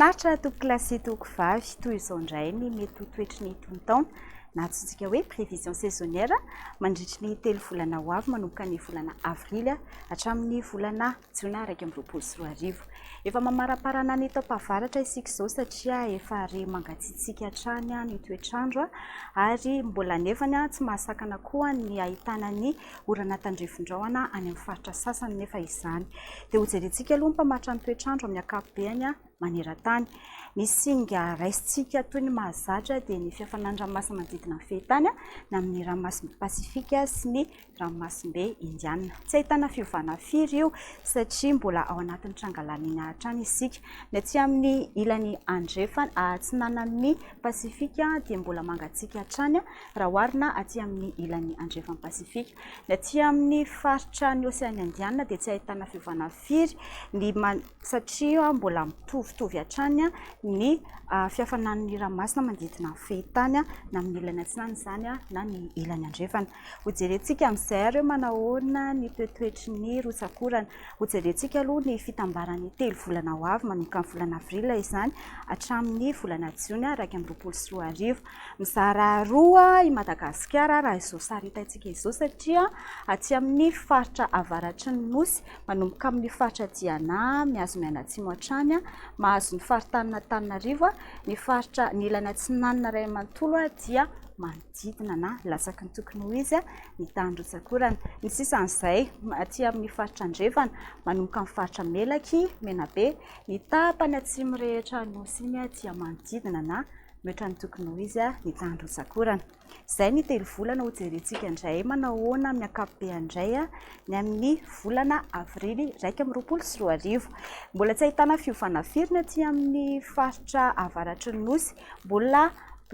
Finaritra tompokolahy sy tompokovavy, toy izao indray ny mety ho toetry ny tonon-taona na antsointsika hoe prévision saisonnière mandritry ny telo volana ho avy manomboka ny volana avrily hatramin'ny volana jona 2021. Efa mamaraparana ny taom-pahavaratra isika izao satria efa re mangatsiatsiaka hatrany ny toetr'andro ary mbola nefany tsy mahasakana koa ny ahitana ny orana tandrifin-drahona any amin'ny faritra sasany nefa izany. Dia hojerentsika aloha ny mpamaritra ny toetr'andro amin'ny ankapobeny maneran-tany. Ny singa raisintsika toy ny mahazatra dia ny fihafanan'ny ranomasina manodidina ny fehintany na amin'ny ranomasimbe Pasifika sy ny ranomasimbe Indiana. Tsy ahitana fiovana firy io satria mbola ao anatin'ny tranga La Nina hatrany isika. Ny aty amin'ny ilany andrefana atsinanan'ny Pasifika dia mbola mangatsiaka hatrany raha oharina aty amin'ny ilany andrefan'i Pasifika. Ny aty amin'ny faritra ny Oseana Indiana dia tsy ahitana fiovana firy ny satria mbola mitovitovy hatrany ny fihafanan'ny ranomasina manodidina ny fehintany na amin'ny ilany atsinanana izany na ny ilany andrefana. Hojerentsika amin'izay ary hoe manahoana ny toetoetry ny rotsak'orana. Hojerentsika aloha ny fitambaran'ny telo volana ho avy manomboka ny volana avril izany hatramin'ny volana jiona 2021. Mizara roa i Madagasikara raha izao sary hitantsika izao satria aty amin'ny faritra avaratry ny Nosy, manomboka amin'ny faritra Diana, mihazo mianatsimo hatrany, mahazo ny faritanin'Antananarivo, ny faritra ny ilany atsinanana iray manontolo dia manodidina na latsaky ny tokony ho izy ny tahan'ny rotsak'orana. Ny sisan'izay aty amin'ny faritra andrefana, manomboka amin'ny faritra Melaky, Menabe, ny tapany atsimo rehetra Nosy iny dia manodidina na Mihoatra ny tokony ho izy ny tahan-drotsakorana. Izay ny telo volana ho jerentsika indray manao ahoana amin'ny ankapobeny indray ny amin'ny volana avrily 2021. Mbola tsy ahitana fiovana firy ny aty amin'ny faritra avaratry ny Nosy. Mbola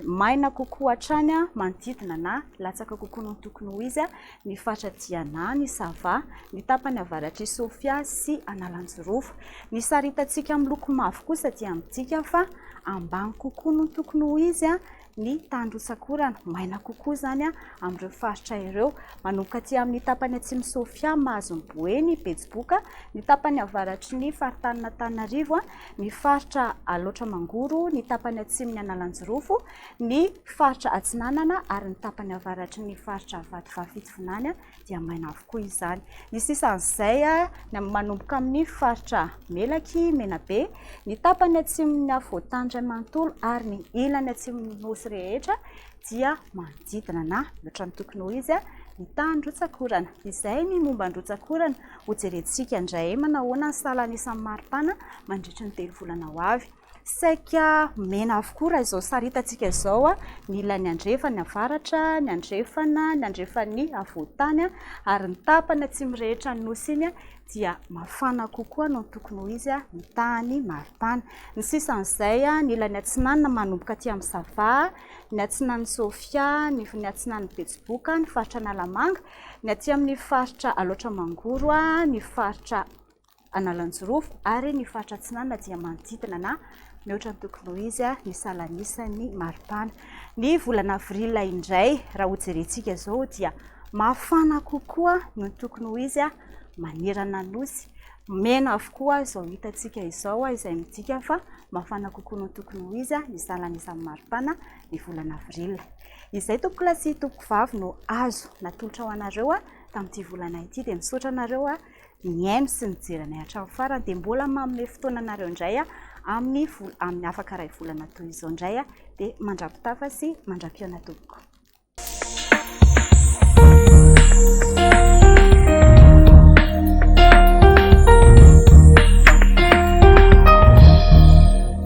maina kokoa hatrany manodidina na latsaka kokoa noho ny tokony ho izy ny faritra Diana, ny Sava, ny tapany avaratr'i Sofia sy Analanjirofo. Ny sary hitantsika miloko mavo kosa dia midika fa ambany kokoa noho ny tokony ho izy ny tany rotsak'orana, maina kokoa izany amin'ireo faritra ireo. Manomboka aty amin'ny tapany atsimon'i Sofia, mahazo ny Boeny, Betsiboka, ny tapany avaratry ny faritanin'Antananarivo, ny faritra Alaotra Mangoro, ny tapany atsimon'i Analanjirofo, ny faritra Atsinanana ary ny tapany avaratry ny faritra Vatovavy Fitovinany dia maina avokoa izany. Ny sisan'izay ny manomboka amin'ny faritra Melaky, Menabe, ny tapany atsimon'ny afovoan-tany iray manontolo ary ny ilany atsimon'ny nosy rehetra dia manodidina na mihoatra ny tokony ho izy ny tahan'ny rotsak'orana. Izay ny momba ny rotsak'orana. Hojerentsika indray manahoana ny salan'isan'ny maripana mandritry ny telo volana ho avy. Saika mena avokoa raha izao sary hitantsika izao, ny ilany andrefana, ny avaratra, ny andrefana, ny andrefan'ny afovoan-tany ary ny tapany atsimo rehetra ny nosy iny dia mafana kokoa noho ny tokony ho izy ny tahan'ny maripana. Ny sisan'izay, ny ilany atsinanana manomboka aty amin'ny Sava, ny atsinanan'i Sofia, ny atsinanan'i Betsiboka, ny faritra Analamanga, ny aty amin'ny faritra Alaotra Mangoro, ny faritra Analanjirofo ary ny faritra Atsinanana dia manodidina na mihoatra ny tokony ho izy ny salan'isan'ny maripana. Ny volana avril indray raha hojerentsika izao dia mafana kokoa noho ny tokony ho izy manerana ny Nosy. Mena avokoa izao hitantsika izao izay midika fa mafana kokoa noho ny tokony ho izy ny salan'isan'ny maripana ny volana avril. Izay tompokolahy sy tompokovavy no azo natolotra ho anareo tamin'ity volana ity dia misaotra anareo nihaino sy nijery anay hatramin'ny farany dia mbola manome fotoana anareo indray aho amin'ny amin'ny afaka iray volana toy izao indray aho dia mandra-pitafa sy mandra-pihaona tompoko.